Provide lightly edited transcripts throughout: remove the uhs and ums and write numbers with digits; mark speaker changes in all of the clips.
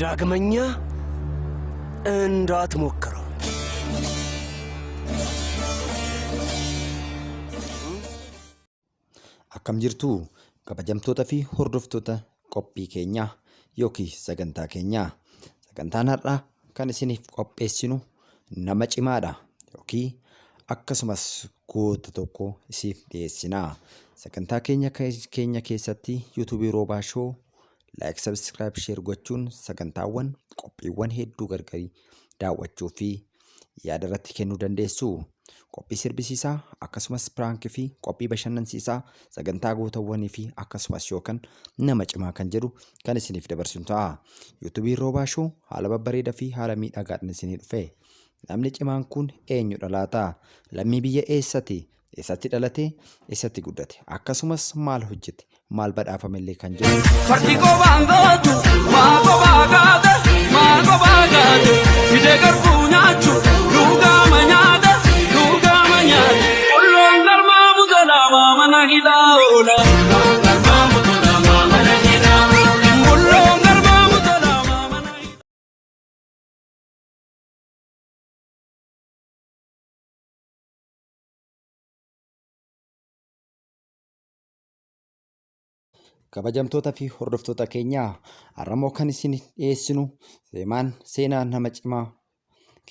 Speaker 1: ዳግመኛ እንዳትሞክረው።
Speaker 2: Akkam jirtu kabajamtoota fi hordoftoota qophii keenyaa yookiin sagantaa keenyaa. Sagantaan har'aa kan isiniif qopheessinu nama cimaadha yookiin akkasumas goota tokko isiif dhiyeessina. Sagantaa keenya keessatti yuutuubii Roobaa Shoo like, subscribe, share gochuun sagantaawwan qophiiwwan hedduu gargarii daawwachuu fi yaada irratti kennuu dandeessu. Qophii sirbisiisaa akkasumas piraankii fi qophii bashannansiisaa sagantaa gootawwanii fi akkasumas yookaan nama cimaa kan jedhu kan isiniif dabarsu ta'a. Yuutuubiin Roobaa Shoo haala babbareedaa fi haala miidhagaadhaan isinii dhufe. Namni cimaan kun eenyudha laata? Lammii biyya eessati? Eessatti dhalate? Eessatti guddate? Akkasumas maal hojjete? Maal badhaafamellee kan jedhu
Speaker 3: Fardi qobaan gootu, maa qobaa gaate, maa qobaa gaate, fidee garbuu nyaachu, lugaama nyaata, lugaama nyaata. Qolloon garmaa butolaa mana hidhaa oola. Qolloon garmaa butolaa mana hidhaa.
Speaker 2: Kabajamtoota fi hordoftoota keenyaa, har'ammoo kan isin dhiyeessinu seemaan seenaa nama cimaa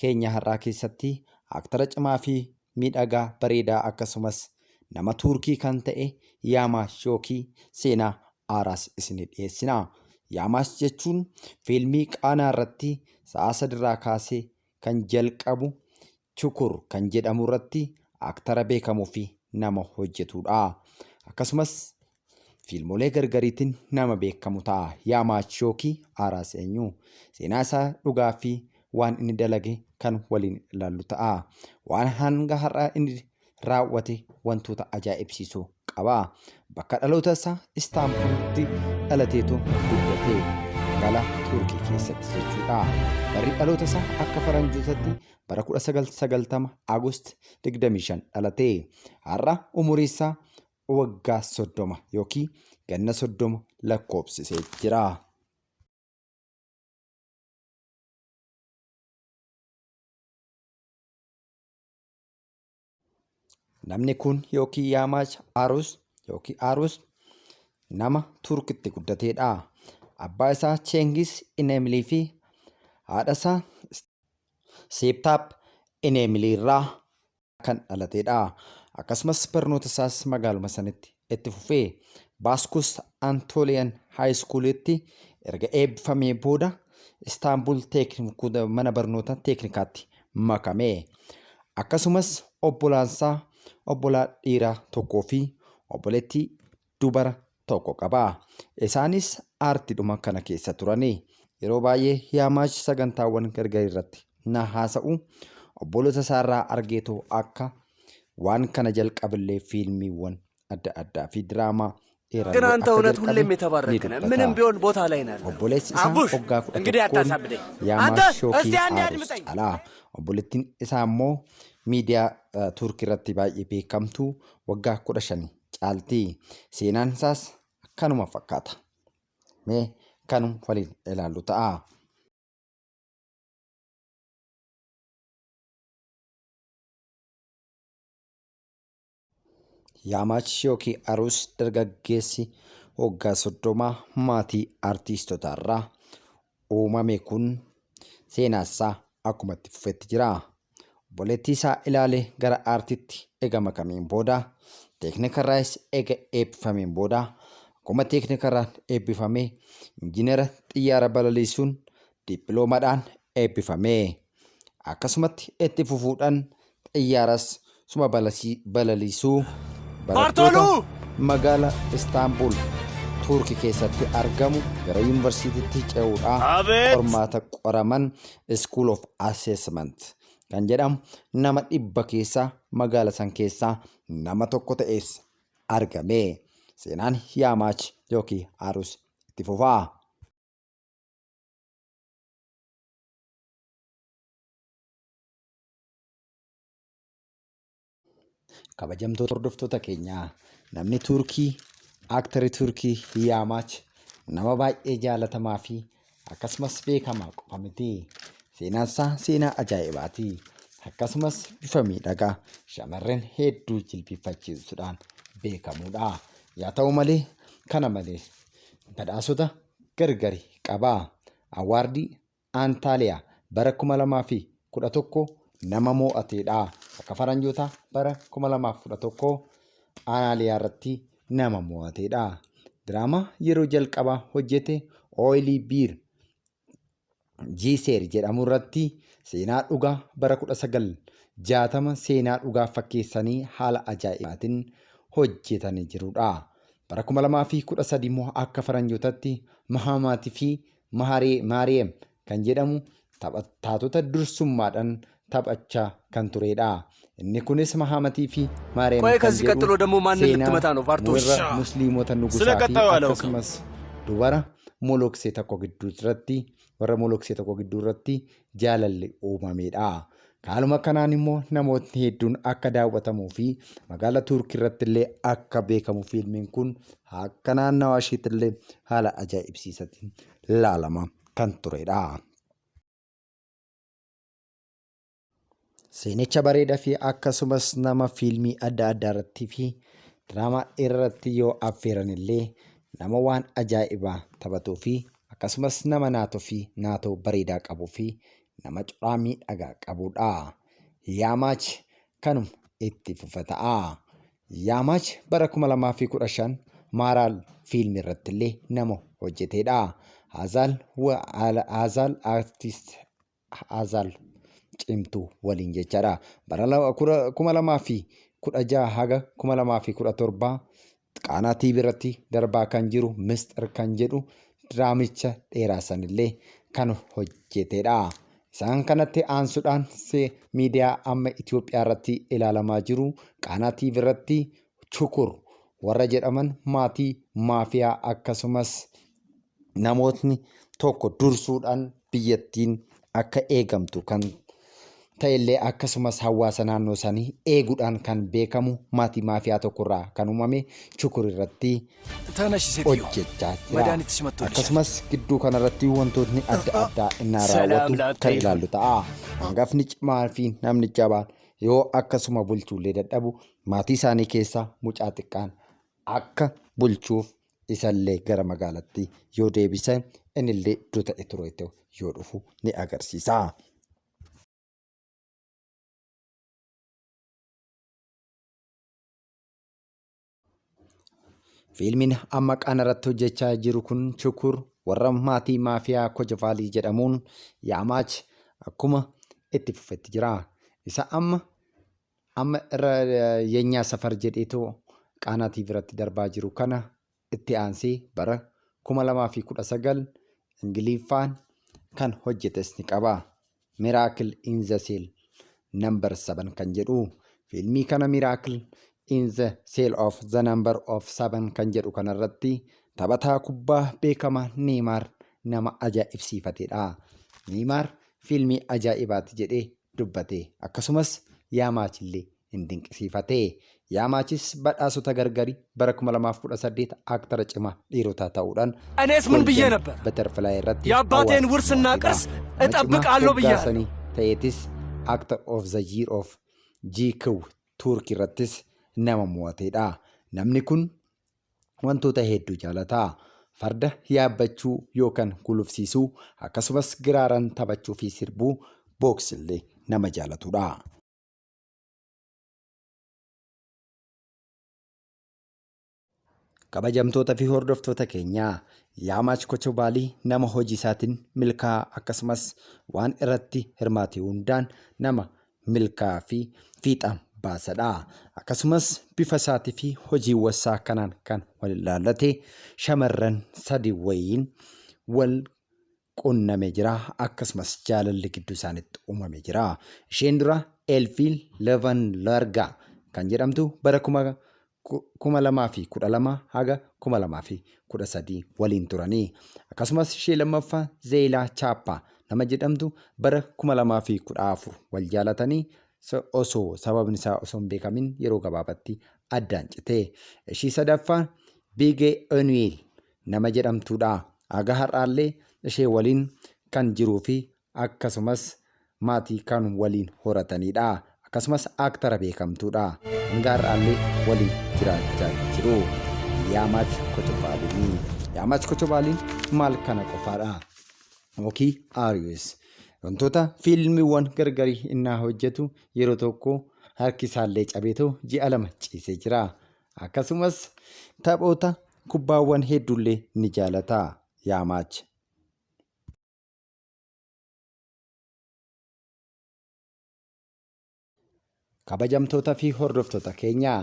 Speaker 2: keenya har'aa keessatti aktara cimaa fi miidhagaa bareedaa akkasumas nama Tuurkii kan ta'e Yaamaas yookiin seenaa Aaraas isin dhiyeessina. Yaamaas jechuun fiilmii Qaanaa irratti sa'a sadirraa kaasee kan jalqabu Chukur kan jedhamu irratti aktara beekamuu fi nama hojjetudha. Akkasumas fiilmolee gargariitiin nama beekamu ta'a. Yaamaach yookiin Aaraas eenyu? Seenaa isaa dhugaa fi waan inni dalage kan waliin ilaallu ta'a. Waan hanga har'aa inni raawwate wantoota ajaa'ibsiisoo qaba. Bakka dhaloota isaa Istaanbulitti dhalateetu guddate. Magaalaa Tuurkii keessatti jechuudha. Barri dhaloota isaa akka faranjootatti bara 1990 August 25 dhalate. Har'a umurii isaa waggaa 30 yookiin ganna 30 lakkoofsisee jira. Namni kun yookiin Yaamaach Aruus yookiin Aruus nama Tuurkitti guddateedha. Abbaa isaa Cheengis Ineemilii fi haadha isaa Seeptaap Ineemilii irraa kan dhalateedha. Akkasumas barnoota isaas magaaluma sanitti itti fufee Baaskus Antooliyan Haayiskuulitti erga eebbifamee booda Istaanbul mana barnoota teeknikaatti makame. Akkasumas obbolaansaa obbolaa dhiiraa tokkoo fi obboleettii dubara tokko qaba. Isaanis aartiidhuma kana keessa turani. Yeroo baay'ee Yaamaash sagantaawwan gargarii irratti na haasa'u obboloota isaarraa argeetoo akka waan kana jalqabillee fiilmiiwwan adda addaa fi diraamaa
Speaker 1: ግን
Speaker 2: dheeraallee
Speaker 1: አንተ
Speaker 2: akka
Speaker 1: እውነት
Speaker 2: jalqabe
Speaker 1: ሁሌም
Speaker 2: ni
Speaker 1: የተባረክ ነህ።
Speaker 2: dubbata.
Speaker 1: ምንም ቢሆን ቦታ ላይ ነህ ያለኸው።
Speaker 2: Obboleessi isaa
Speaker 1: አቡሽ
Speaker 2: waggaa kudha
Speaker 1: እንግዲህ
Speaker 2: tokkoon
Speaker 1: አታሳብደኝ። አንተ
Speaker 2: Yaamaash
Speaker 1: እስቲ
Speaker 2: yookiin
Speaker 1: አንዴ
Speaker 2: Aaruus
Speaker 1: አድምጠኝ።
Speaker 2: caalaa. Obboleettiin isaa immoo miidiyaa Tuurkii irratti baay'ee beekamtu waggaa 15 caalti. Seenaan isaas akkanuma fakkaata. Mee kanuma waliin ilaallu ta'a. Yaamaach yookiin Aruus dargaggeessi waggaa 30 maatii artiistotaarraa uumame kun seenaasaa akkuma itti fufetti jira. Obboleettii isaa ilaalee gara aartiitti ega makameen booda teeknikarraayis ega eebbifameen booda akkuma teeknikarraan eebbifamee injiinara xiyyaara balaliisuun dippiloomaadhaan eebbifame. Akkasumatti itti fufuudhaan xiyyaaras suma balaliisuu barattoota
Speaker 1: ባርቶሉ
Speaker 2: magaala Istaanbul Tuurkii keessatti argamu gara yuunivarsiitiitti ce'uudhaan
Speaker 1: አቤት
Speaker 2: qormaata qoraman School of Assessment kan jedhamu nama 100 keessaa magaala san keessaa nama tokko ta'es argame. Seenaan Yaamaach yookiin Aruus itti fufaa. Kabajamtoota hordoftoota keenyaa, namni Tuurkii aktari Tuurkii Yaamaach nama baay'ee jaalatamaa fi Akkasumas beekamaa qofa miti. Seenaansaa seenaa ajaa'ibaati. Akkasumas bifa miidhagaa shamarran hedduu jilbiiffachiisuudhaan beekamuudha. Yaa ta'u malee kana malees badhaasota gargari qaba. Awaardii Antaaliyaa bara 2011 nama moo'ateedha. Akka faranjootaa bara 2011 Anaaliyaa irratti nama moo'ateedha. Diraamaa yeroo jalqabaa hojjete Ooyilii Biir Jiiseer jedhamu irratti seenaa dhugaa bara 1960 seenaa dhugaa fakkeessanii haala ajaa'ibaatiin hojjetanii jirudha. Bara 2013 immoo akka faranjootatti Mahaamaat fi Maariyeem kan jedhamu taatota dursummaadhaan taphachaa kan turedha. Inni kunis Mahaamatii fi Maariyeem
Speaker 1: ቆይ
Speaker 2: kan
Speaker 1: ከዚህ
Speaker 2: jedhu
Speaker 1: ቀጥሎ ደግሞ ማንን
Speaker 2: seenaa
Speaker 1: ልትመታ ነው? ፋርቶሽ
Speaker 2: warra musliimota
Speaker 4: ስለ
Speaker 2: nugusaa fi
Speaker 4: ቀጣዩ አላውቅም።
Speaker 2: akkasumas dubara moloksee tokko gidduu irratti warra moloksee tokko gidduu irratti jaalalli uumamedha. Haaluma kanaan immoo namootni hedduun akka daawwatamuu fi magaalaa Tuurkii irratti illee akka beekamu fiilmiin kun akka naannawaa isheetti illee haala ajaa'ibsiisaatiin laalama kan turedha. Seenicha bareedaa fi akkasumas nama fiilmii adda addaa irratti fi diraamaa irratti yoo affeeran illee nama waan ajaa'ibaa taphatuu fi akkasumas nama naatoo fi naatoo bareedaa qabuu fi nama coraa miidhagaa qabudha. Yaamaach kanuma itti fufa ta'a. Yaamaach bara 2015 Maaraal fiilmii irratti illee nama hojjetedha. Hazaal artist Hazaal cimtuu waliin jechaadha. Bara 2016 haga 2017 Qaanaa TV irratti darbaa kan jiru Misxir kan jedhu diraamicha dheeraa sanillee kan hojjetedha. Isaan kanatti aansuudhaan miidiyaa amma Itoophiyaa irratti ilaalamaa jiru Qaanaa TV irratti Chukur warra jedhaman maatii maafiyaa akkasumas namootni tokko dursuudhaan biyyattiin akka eegamtu kan ta'ellee akkasumas hawaasa naannoo isaanii eeguudhaan kan beekamu maatii maafiyaa tokkorraa kan uumame Chukur irratti
Speaker 1: ተነሽ ሴትዮ፣
Speaker 2: hojjechaa jira.
Speaker 1: መድኃኒትሽ መጥቶልሻል።
Speaker 2: Akkasumas gidduu kanarratti wantootni adda addaa innaa
Speaker 1: ሰላም
Speaker 2: raawwatu
Speaker 1: ላንተ
Speaker 2: kan
Speaker 1: ይሁን።
Speaker 2: ilaallu ta'a. Hangafni cimaa fi namni jabaan yoo akkasuma bulchuullee dadhabu maatii isaanii keessaa mucaa xiqqaan akka bulchuuf isallee gara magaalatti yoo deebisan innillee iddoo ta'e ture yoo dhufu ni agarsiisa. Fiilmiin amma qaana irratti hojjechaa jiru kun Chukur warra maatii maafiyaa Kojofaalii jedhamuun Yaamaach akkuma itti fufetti jira. Isa amma amma irra Yenyaa Safar jedheetoo Qaanaa TV irratti darbaa jiru kana itti aansee bara 2019 Ingiliffaan kan hojjetes ni qaba. Miracle in the Cell Number 7 kan jedhu fiilmii kana Miracle in the Cell of the Number of 7 kan jedhu kanarratti taphataa kubbaa beekamaa Neeymaar nama ajaa'ibsiifatedha. Neeymaar fiilmii ajaa'ibaati jedhee dubbate. Akkasumas Yaamaachillee hin dinqisiifate. Yaamaachis badhaasota gargarii bara 2018 aaktara cimaa dhiirotaa ta'uudhaan
Speaker 1: እኔስ ምን ብዬ
Speaker 2: Golden
Speaker 1: ነበር?
Speaker 2: Butterfly irratti
Speaker 1: የአባቴን
Speaker 2: award
Speaker 1: ውርስና
Speaker 2: mo'atedha.
Speaker 1: ቅርስ
Speaker 2: Nama cimaa
Speaker 1: እጠብቃለሁ ብያለሁ።
Speaker 2: hoggaasanii ta'eetis Actor of the Year of GQ Turkey irrattis nama mo'atedha. Namni kun wantoota hedduu jaalata. Farda yaabbachuu yookaan gulufsiisuu akkasumas giraaraan taphachuu fi sirbuu booksillee nama jaalatudha. Kabajamtoota fi hordoftoota keenyaa Yaamaach Kochobaalii nama hojii isaatiin milkaa'aa akkasumas waan irratti hirmaate hundaan nama milkaa'aa fi fiixaan baasadha. Akkasumas bifa isaatii fi hojiiwwan isaa kanaan kan wal ilaallate shamarran sadi wayiin wal qunname jira. Akkasumas jaalalli gidduu isaaniitti uumame jira. Isheen dura Elfiin Levan Largaa kan jedhamtu bara 2012 haga 2013 waliin turanii. Akkasumas ishee lammaffaa Zeelaa Chaappaa nama jedhamtu bara 2014 wal jaalatanii osoo sababni isaa osoo hin beekamin yeroo gabaabatti addaan cite. Ishii sadaffaan Biigee Onu'eel nama jedhamtudha. Haga har'aallee ishee waliin kan jiruu fi akkasumas maatii kan waliin horatanidha. Akkasumas aaktara beekamtuudha. Hanga har'aallee waliin jiraachaa jiru. Yaamaach Kochobaaliin. Yaamaach Kochobaaliin maal kana qofaadha? Yookiin Aariyus. Wantoota fiilmiiwwan gargarii innaa hojjetu yeroo tokko harki isaallee cabeetoo ji'a 2 ciisee jira. Akkasumas taphoota kubbaawwan hedduullee ni jaalata Yaamaach. Kabajamtoota fi hordoftoota keenya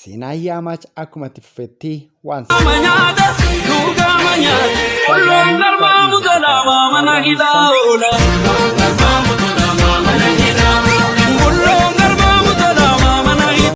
Speaker 2: seenaan Yaamaach akkuma itti fufetti waan
Speaker 3: Nyaata, dhugaama nyaata, olloon darbaa butala, mana hidhaa oola.